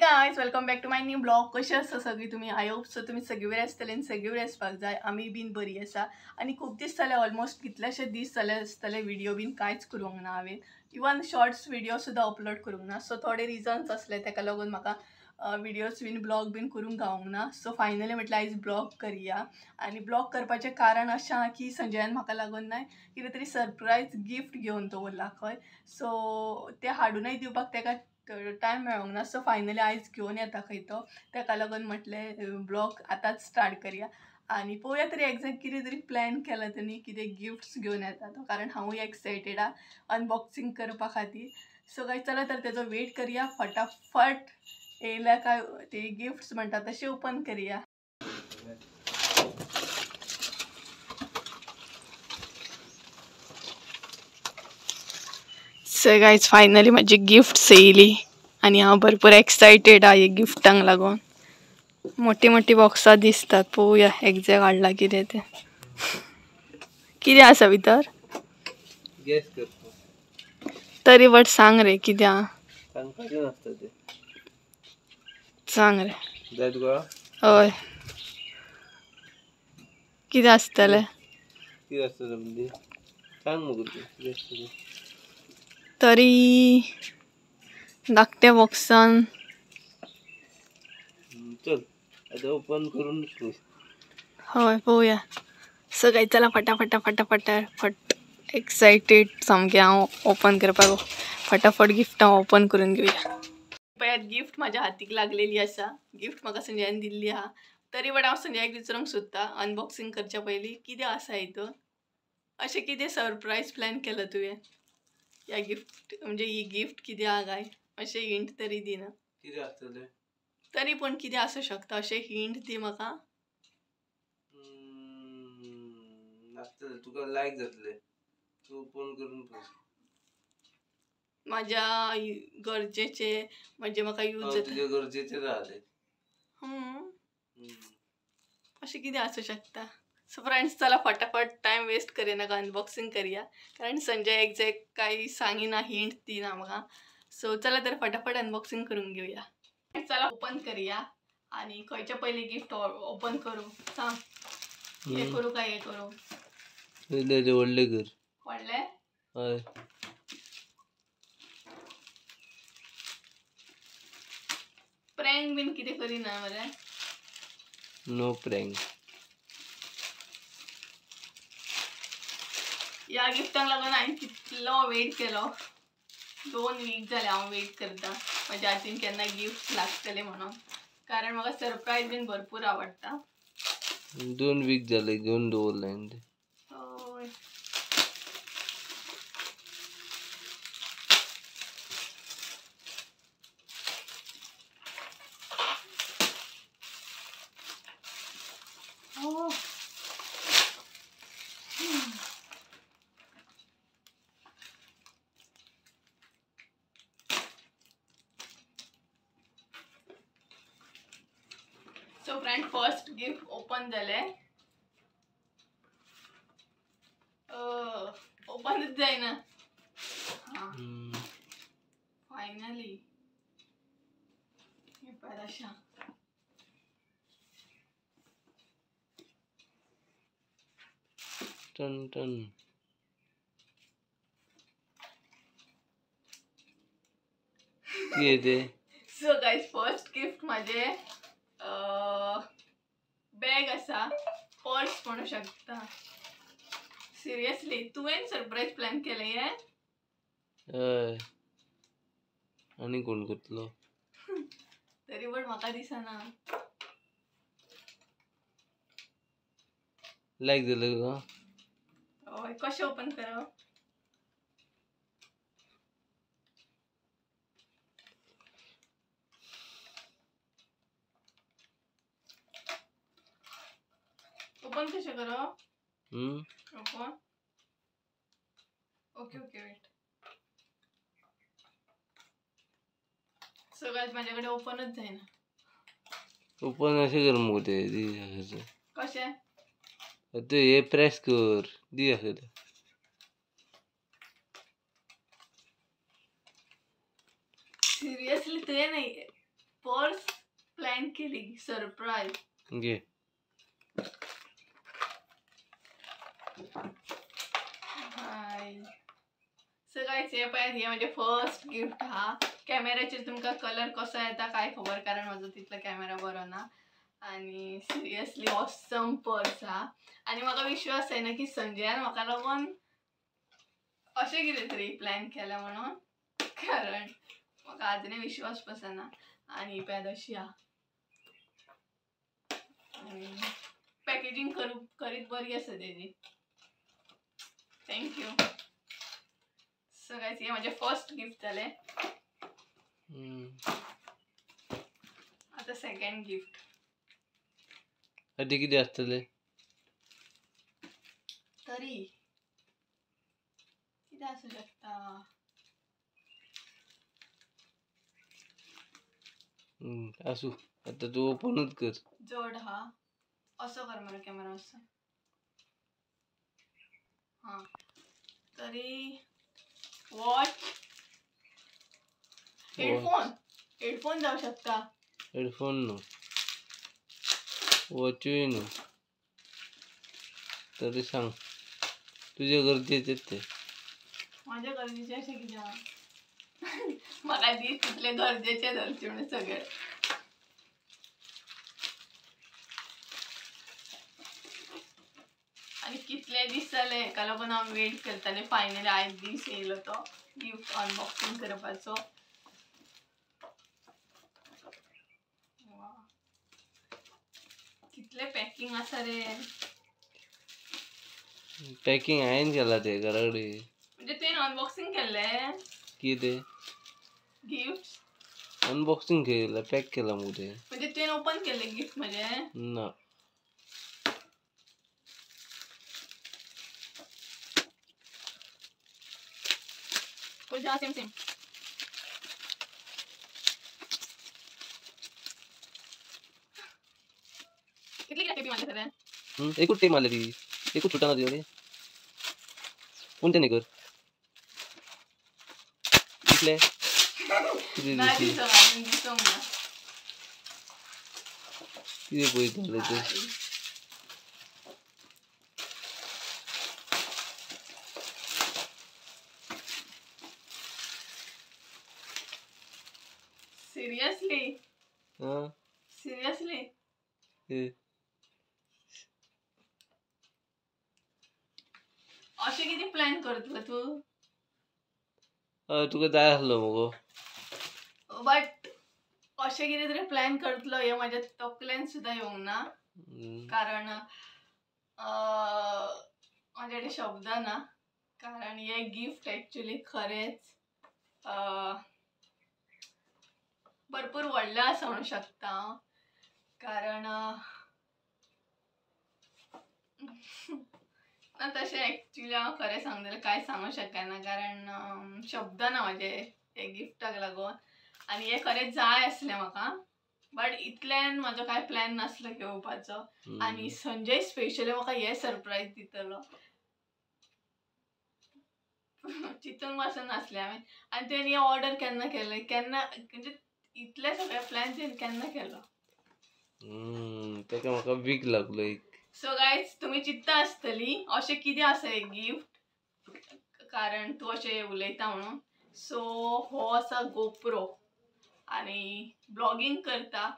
Guys, welcome back to my new blog. कशें आसा सगळीं तुमी? I hope so तुमी सगळीं बरी आसतली आनी सगळीं बरी आसपाक जाय. आमी बीन बरी आसा आनी खूब दीस जाले, ऑलमोस्ट कितलेशे दीस जाले आसतले व्हिडिओ बीन कांयच करूंक ना हांवें. इवन शॉर्ट्स व्हिडिओ सुद्दां अपलोड करूंक ना. सो थोडे रिजन्स आसले ताका लागून म्हाका व्हिडियोज बीन ब्लॉग बीन करूंक गावूंक ना. सो फायनली म्हटल्यार आयज ब्लॉग करया. आनी ब्लॉग करपाचें कारण अशें आहा की संजयान म्हाका लागून ना कितें तरी सरप्रायज गिफ्ट घेवन दवरला खंय. सो तें हाडूनय दिवपाक ताका टायम मेळोंक ना. सो फायनली आयज घेवन येता खंय तो, ताका लागून म्हटलें ब्लॉग आतांच स्टार्ट करया आनी पळोवया तरी एग्जॅक्ट कितें तरी प्लॅन केला तेणी, कितें गिफ्ट्स घेवन येता तो, कारण हांवूय एक्सायटेड आहा अनबॉक्सिंग करपा खातीर. सो गायज चला तर तेजो वेट करया, फटाफट येयल्या काय ते गिफ्ट्स म्हणटा तशें ओपन करया. सो गायज फायनली म्हाजी गिफ्ट्स येयली आनी हांव भरपूर एक्सायटेड आहा हे गिफ्टांक लागून. मोठी मोठी बॉक्सां दिसतात, पळोवया एग्जॅक्ट हाडला कितें तें. कितें आसा भितर तरी बट सांग रे कितें आहा, सांग रे. हय कितें आसतलें तरी धाकट्या बॉक्सान. चल आता ओपन करून हय पळोवया. सो गायज चला फटाफट फटाफट एक्सायटेड सामकें हांव ओपन करपाक, फटाफट गिफ्टां ओपन करून घेवया. पळयात गिफ्ट म्हाज्या हातीक लागलेली आसा. गिफ्ट म्हाका संजयान दिल्ली आहा, तरी बट हांव संजयाक विचारूंक सोदता अनबॉक्सिंग करच्या पयलीं कितें आसा हितून, अशें कितें सरप्रायज प्लॅन केलां तुवें ह्या गिफ्ट, म्हणजे ही गिफ्ट कितें आहा काय अशें हिंट तरी दिना. कितें आसतलें तरी पण कितें आसूं शकता अशें हिंट दी म्हाका. आसतलें तुका लायक जातलें, तूं ओपन करून पळय. म्हाज्या गरजेचे, म्हणजे म्हाका यूज जाता तुज्या गरजेचे जालें अशें कितें आसूं शकता. सो फ्रेंड्स चला फटाफट टायम वेस्ट करिनाका अनबॉक्सिंग करया, कारण संजय एग्जॅक्ट कांय सांगिना, हिंट दिना म्हाका. सो चला तर फटाफट अनबॉक्सिंग करून घेवया. चला ओपन करया आनी खंयच्या पयलीं गिफ्ट ओपन करूं सांग, हें करूं काय हें करूं? व्हडलें कर. व्हडलें? हय. प्रँक बीन कितें करिना मरे? No prank. ह्या गिफ्टांक लागून हांवें कितलो वेट केलो, 2 वीक जाले हांव वेट करता म्हाज्या हातीन केन्ना गिफ्ट लागतले म्हणून, कारण म्हाका सरप्रायज बीन भरपूर आवडटा. 2 वीक जाले घेवन दवरलें. हय so friend first gift open जालें. ओपनच जायना फायनली. हे पळय अशें टन टन कितें तें? सो गायज फर्स्ट गिफ्ट म्हाजें बॅग आसा, पर्स म्हणू शकता. सिरियसली तुवें सरप्रायज प्लॅन केलें हें? हय आनी कोण करतलो तरी बट म्हाका दिसना. लायक जालें तुका? हय. कशें ओपन करप? ओपन कशें करप? Open okay okay wait. So guys म्हाजे कडेन ओपनच जायना. ओपन अशें कर मुगो तें कशें? आतां हे प्रेस कर दी दाखयता. सिरियसली तुवें पर्स प्लॅन केली सरप्राईज. घे. हाय सो गायज, हे पळयात, हे म्हणजे फर्स्ट गिफ्ट हा. कॅमेऱ्याचेर तुमकां कलर कसो येता काय खबर, कारण म्हजो तितलो कॅमेरा बरो ना. आनी सिरियसली ऑसम पर्स हा. आनी म्हाका विश्वास जायना की संजयान म्हाका लागून अशें कितें तरी प्लॅन केलें म्हणून, कारण म्हाका आजुनूय विश्वास बसना. आनी पळयात अशी हा. आनी पॅकेजींग करीत बरी आसा तेजी. Thank you. So guys, हे म्हजें फर्स्ट गिफ्ट जालें. आतां सेकंड गिफ्ट. आतां कितें आसतलें? तरी कितें आसूं शकता? आसूं, आतां तूं ओपनूच कर. जड हा, असो कर मरे कॅमेरा असो. हां, तरी वॉच, हेडफोन. हेडफोन जावं शकता. हेडफोन न्हू, वॉचूय न्हू. तरी सांग, तुजे गरजेचे ते. म्हाज्या गरजेचे अशें कितें आहा? म्हाका दीस तितले गरजेचे धरचे म्हणून सगळे. आनी कितले दीस जाले हेका लागून हांव वेट करतालें. फायनली आयज दीस येयलो तो गिफ्ट अनबॉक्सिंग करपाचो. कितले पॅकिंग आसा रे. पॅकिंग हांवें केलां तें घरा कडेन. म्हणजे तुवें अनबॉक्सिंग केल्लें? कितें? गिफ्ट अनबॉक्सिंग केलं, पॅक केलां मगो तें. म्हणजे तुवें ओपन केल्लें गिफ्ट म्हजें? ना. Same same. कितले कित्याक टेपी मारले सर? एकूच टेप मारले ती, एकूच सुटना ती. अरे कोणते नाही कर कितले ना दिसोंक, अजून दिसोंक ना. कितें पळयताले ते? सिरियसली? हां, सिरियसली अशें कितें प्लॅन करतलो तूं? तुका जाय आसलो मगो. बट अशें कितें तरी प्लॅन करतलो हें म्हाज्या तकलेन सुद्दां येवंक ना, कारण म्हाजे कडेन शब्द ना. कारण हें गिफ्ट एक्चुली खरेंच भरपूर व्हडलें आसा म्हणूं शकता हांव. कारण ना तशें एक्चुली हांव खरें सांगता जाल्यार कांय सांगूंक शकना, कारण शब्द ना म्हाजे हे गिफ्टाक लागून. आनी हें खरेंच जाय आसलें म्हाका, बट इतल्यान म्हाजो कांय प्लॅन नासलो घेवपाचो. आनी संजय स्पेशली म्हाका हें सरप्रायज दितलो चिंतूंक पासून नासलें हांवें. आनी तुवें हें ऑर्डर केन्ना केलें, केन्ना, म्हणजे इतले सगळे प्लॅन तुवें केन्ना केलो? तेका म्हाका वीक लागलो एक. सो गायज, तुमी चिंत्ता आसतली अशें कितें आसा हें गिफ्ट, कारण तूं अशें उलयता म्हणून. सो हो आसा गोप्रो आनी ब्लॉगींग करता.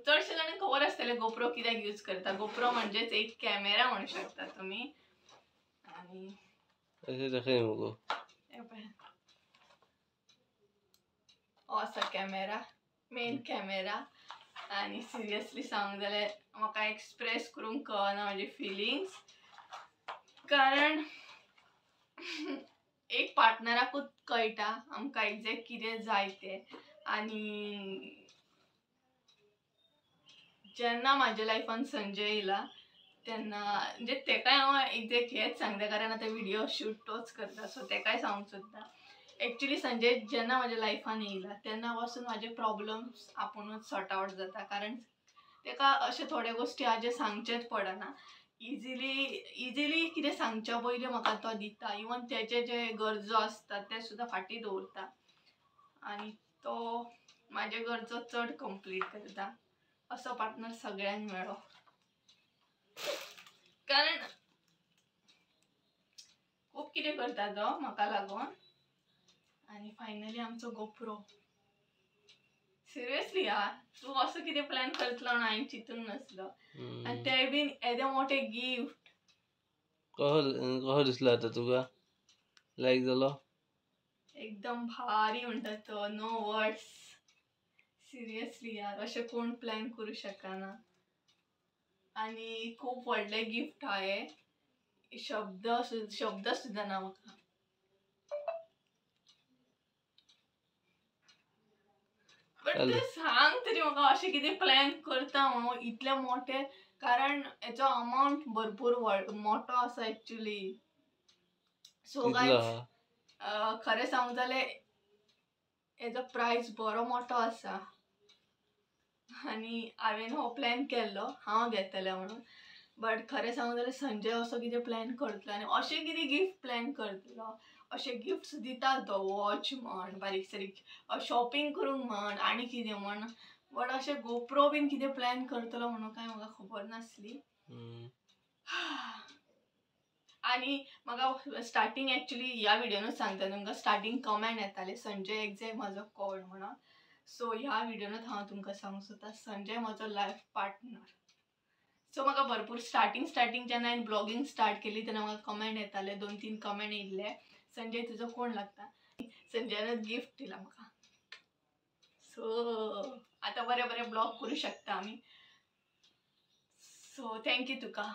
चडशे जाणांक खबर आसतलें गोप्रो कित्याक यूज करता. गोप्रो म्हणजेच एक कॅमेरा म्हणू शकता तुमी. आनी अशें दाखय मगो. हो आसा कॅमेरा, मेन कॅमेरा. आनी सिरियसली सांगूंक जाल्यार म्हाका एक्सप्रेस करूंक कळना म्हाजी फिलिंग्स, कारण एक पार्टनराकूच कळटा आमकां एग्जॅक्ट कितें जाय तें. आनी जेन्ना म्हाज्या लायफान संजय येयला तेन्ना म्हणजे तेकाय हांव एग्जॅक्ट हेंच सांगता, कारण आतां व्हिडियो शूट तोच करता, सो तेकाय सांगूंक सोदता. एक्चुली संजय जेन्ना म्हाज्या लायफान येयला तेन्ना पासून म्हाजे प्रॉब्लम्स आपुणूच सॉर्ट आवट जाता, कारण तेका अशे थोड्यो गोश्टी आहा जे सांगचेच पडना. इजिली कितें सांगच्या पयलीं म्हाका तो दिता, इवन तेजे जे गरजो आसता ते सुद्दां फाटीं दवरता. आनी तो म्हाजे गरजो चड कंप्लीट करता असो पार्टनर सगळ्यांक मेळो. कारण खूब कितें करता तो म्हाका लागून. आनी फायनली आमचो गोप्रो. सिरियसली यार तूं असो कितें प्लॅन करतलो म्हणून हांवें चिंतूंक नासलो. आनी तें बीन येदें मोठें गिफ्ट. कसो दिसलो आतां तुका? लायक जालो एकदम भारी म्हणटा तो. No words. सिरियसली यार अशें कोण प्लॅन करूं शकना. आनी खूब व्हडलें गिफ्ट आहा हें. शब्द शब्द सुद्दां ना म्हाका. बट ते सांग तरी म्हाका अशें कितें प्लॅन करता हांव इतलें मोठें. कारण हेचो अमावंट भरपूर मोठो आसा एक्चुली. सो गायज खरें सांगूं जाल्यार हेजो प्रायस बरो मोठो आसा. आनी हांवें हो प्लॅन केल्लो हांव घेतलें म्हणून. बट खरें सांगूं जाल्यार संजय असो कितें प्लॅन करतलो आनी अशें कितें गिफ्ट प्लॅन करतलो. अशें गिफ्ट्स दितात तो वॉच म्हण, बारीक सारीक शॉपिंग करूंक म्हण आनी कितें म्हण. बट अशें गोप्रो बीन कितें प्लॅन करतलो म्हणून कांय म्हाका खबर नासली. आनी म्हाका स्टार्टींग एक्चुली ह्या व्हिडियोनूच सांगता तुमकां, स्टार्टींग कमेंट येताले संजय एग्जॅक्ट म्हाजो कोण म्हणून. सो ह्या व्हिडियोनूच हांव तुमकां सांगूंक सोदता संजय म्हाजो लायफ पार्टनर. सो म्हाका भरपूर स्टार्टींग जेन्ना हांवें ब्लॉगींग स्टार्ट केली तेन्ना म्हाका कमेंट येताले, 2-3 कमेंट येयल्ले संजय तुजो कोण लागता. संजयानूच गिफ्ट दिला म्हाका. सो आतां बरें बरें ब्लॉग करूं शकता आमी. सो thank you तुका.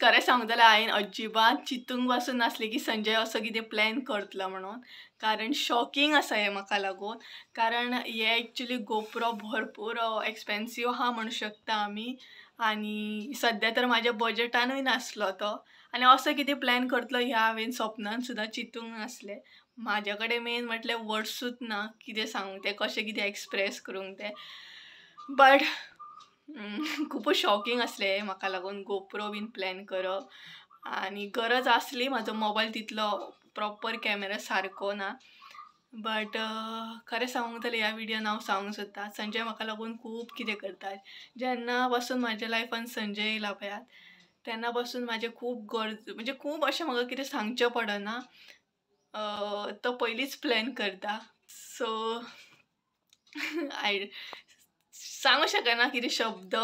खरें सांगूं जाल्यार हांवें अजिबात चिंतूंक पासून नासलें की संजय असो कितें प्लॅन करतलो म्हणून. कारण शॉकिंग आसा हें म्हाका लागून. कारण हें एक्चुली गोप्रो भरपूर एक्सपेन्सीव आहा म्हणूं शकता आमी. आनी सद्या तर म्हाज्या बजटानूय नासलो तो. आनी असो कितें प्लॅन करतलो ह्या हांवें सपनान सुद्दां चिंतूंक नासलें. म्हाज्या कडेन मेन म्हटल्यार वर्ड्सूच ना कितें सांगूंक तें, कशें कितें एक्सप्रेस करूंक तें. बट खुबूच शॉकिंग आसलें म्हाका लागून गोप्रो बीन प्लॅन करप. आनी गरज आसली, म्हाजो मोबायल तितलो प्रॉपर कॅमेरा सारको ना. बट खरें सांगूंक जाल्यार ह्या व्हिडियोन हांव सांगूंक सोदता संजय म्हाका लागून खूब कितें करता. जेन्ना पासून म्हाज्या लायफान संजय येयला पळयात तेन्ना पासून म्हाजें खूब गरज म्हणजे खूब अशें म्हाका कितें सांगचें पडना, तो पयलींच प्लॅन करता. सो I सांगू शकना कितें शब्द.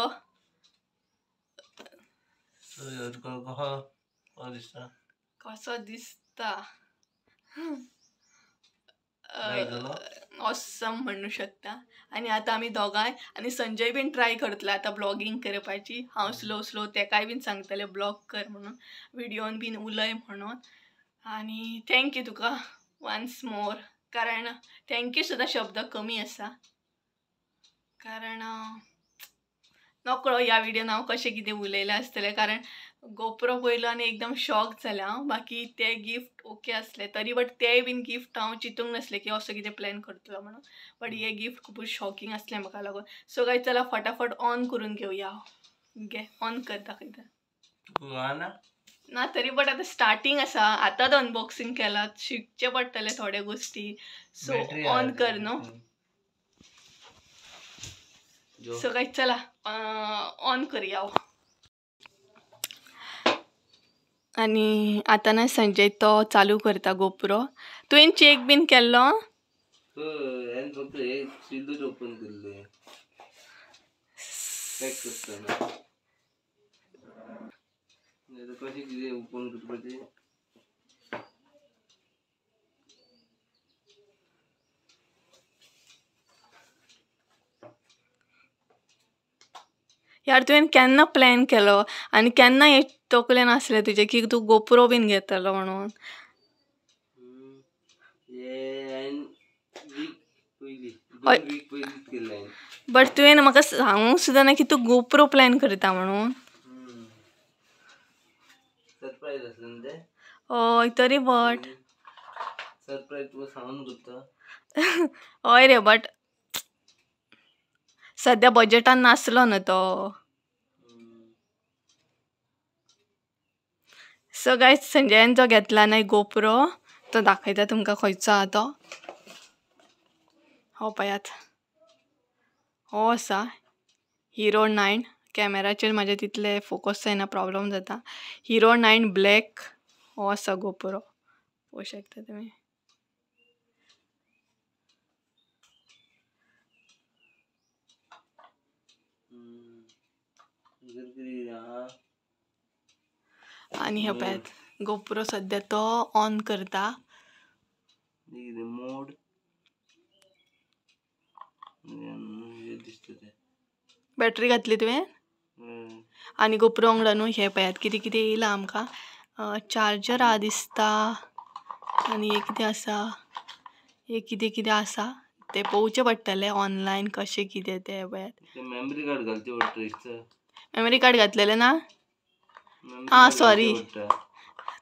कसो दिसता ऑसम म्हणू शकता. आनी आतां आमी दोगांय आनी संजय बीन ट्राय करतलो आतां ब्लॉगींग करपाची. हांव स्लो स्लो तेकाय बीन सांगतलें ब्लॉग कर म्हणून, व्हिडियोन बीन उलय म्हणून. आनी thank you तुका वन्स मोर. कारण thank you सुद्दां शब्द कमी आसा. कारण नकळो ह्या व्हिडियोन हांव कशें कितें उलयलां आसतलें. कारण गोप्रो पयलो आनी एकदम शॉक जालें हांव. बाकी ते गिफ्ट ओके आसले तरी, बट तेय बीन गिफ्ट हांव चिंतूंक नासलें की असो कितें प्लॅन करतलो म्हणून. बट हे गिफ्ट खुबूच शॉकिंग आसलें म्हाका लागून. सो गायज चला फटाफट ऑन करून घेवया. घे ऑन कर दाखयता ना तरी. बट आतां स्टार्टींग आसा, आतांच अनबॉक्सिंग केलां, शिकचें पडटलें थोड्यो गोश्टी. सो ऑन कर न्हू. सो गायज चला ऑन करया. आनी आतां ना संजय तो चालू करता गोप्रो. तुवें चॅक बीन केल्लो? यार तुवें केन्ना प्लॅन केलो आनी केन्ना हें तकलेन आसलें तुजें की तूं गोप्रो बीन घेतलो म्हणून? बट तुवें म्हाका सांगूंक सुद्दां ना की तूं गोप्रो प्लॅन करता म्हणून. हय तरी बट हय रे, बट सद्या बजेटान नासलो न्हू तो. सो गायज संजयान जो घेतला न्हय गोप्रो तो दाखयता तुमकां खंयचो आहा तो. हो पळयात हो आसा हिरो 9. कॅमेराचेर म्हाजे तितले फोकस जायना, प्रॉब्लम जाता. हिरो 9 ब्लॅक हो आसा गोप्रो, पळोवंक शकता तुमी. आनी हे पळयात गोप्रो सद्या तो ऑन करता. मोड बॅटरी घातली तुवें. आनी गोप्रो वांगडा न्हू हे पळयात कितें कितें येयलां आमकां. चार्जर आहा दिसता आनी हे कितें आसा, हे कितें कितें आसा तें पळोवचें पडटलें ऑनलायन कशें कितें तें. पळयात मेमरी कार्ड घालचें पडटा. मेमरी कार्ड घातलेलें ना? आं सॉरी,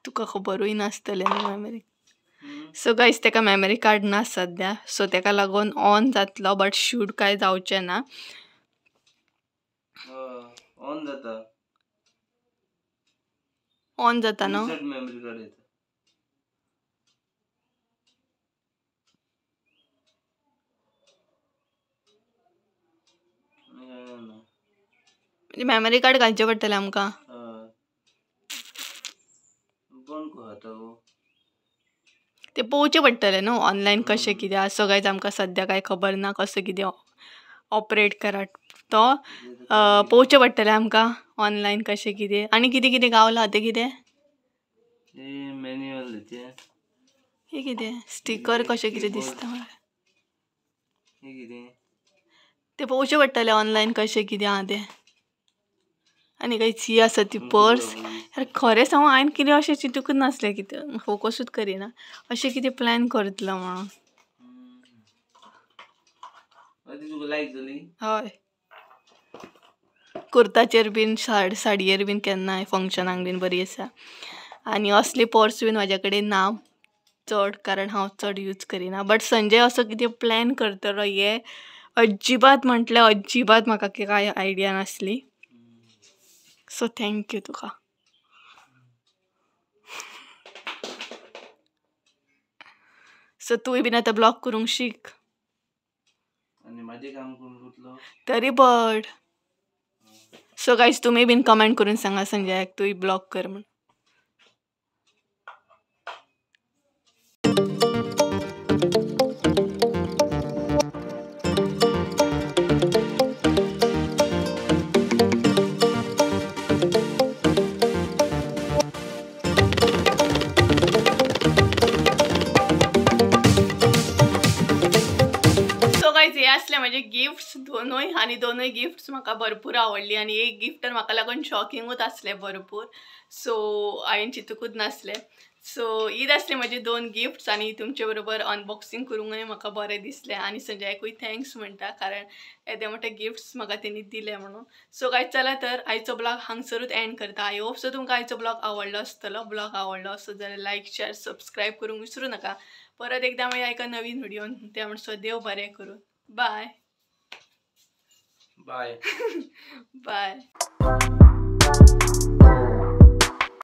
तुका खबरूय नासतलें न्हू मेमरी. सो गायज तेका मेमरी कार्ड ना सद्या, सो तेका लागून ऑन जातलो बट शूट काय जावचें ना. ऑन जाता, ऑन जाता न्हू. मेमरी कार्ड येता. म्हणजे मेमरी कार्ड घालचें पडटलें आमकां. ते पळोवचें पडटलें न्हू ऑनलायन कशें कितें आसा. सो गायज आमकां सद्या कांय खबर ना कसो कितें ऑपरेट करात तो, पळोवचें पडटलें आमकां ऑनलायन कशें कितें. आनी कितें कितें गावलां तें कितें, हें कितें स्टिकर कशें कितें दिसता तें पळोवचें पडटलें ऑनलायन कशें कितें आहा तें. आनी कांयच ही आसा ती पर्स. यार खरें सांगू हांवें कितें अशें चिंतूंकच नासलें, कितें फोकसूच करिना अशें कितें प्लॅन करतलो म्हणून. हय, कुर्ताचेर बीन साडयेर बीन केन्नाय फंक्शनाक बीन बरी आसा. आनी असली पर्स बीन म्हाज्या कडेन ना चड, कारण हांव चड यूज करिना. बट संजय असो कितें प्लॅन करतलो हे अजिबात म्हटल्यार अजिबात म्हाका कांय आयडिया नासली. सो thank you तुका. सो तूंय बीन आतां ब्लॉग करूंक शीक. आनी म्हाजें काम करूंक उरतलो तरी बट. सो गायज तुमी बीन कमेंट करून सांगा संजयाक तूंय ब्लॉग कर म्हण. हे असले म्हजे गिफ्ट्स दोनूय, आनी दोनूय गिफ्ट्स म्हाका भरपूर आवडली. आनी एक गिफ्ट तर म्हाका लागून शॉकिंगूच आसलें भरपूर, सो हांवें चिंतूकूच नासलें. सो ईद आसले म्हजे दोन गिफ्ट्स आनी तुमचे बरोबर अनबॉक्सिंग करूंकय म्हाका बरें दिसलें. आनी संजयाकूय thanks म्हणटा, कारण येदे मोठे गिफ्ट्स म्हाका तेणी दिले म्हणून. सो गायज चला तर आयचो ब्लॉग हांगसरूच एंड करता. I hope so तुमकां आयचो ब्लॉग आवडलो आसतलो. ब्लॉग आवडलो आसत जाल्यार लायक शेअर सबस्क्रायब करूंक विसरूं नाका. परत एकदां मागीर एका नवीन व्हिडियोन, त्या म्हणसर देव बरें करूं. बाय बाय बाय.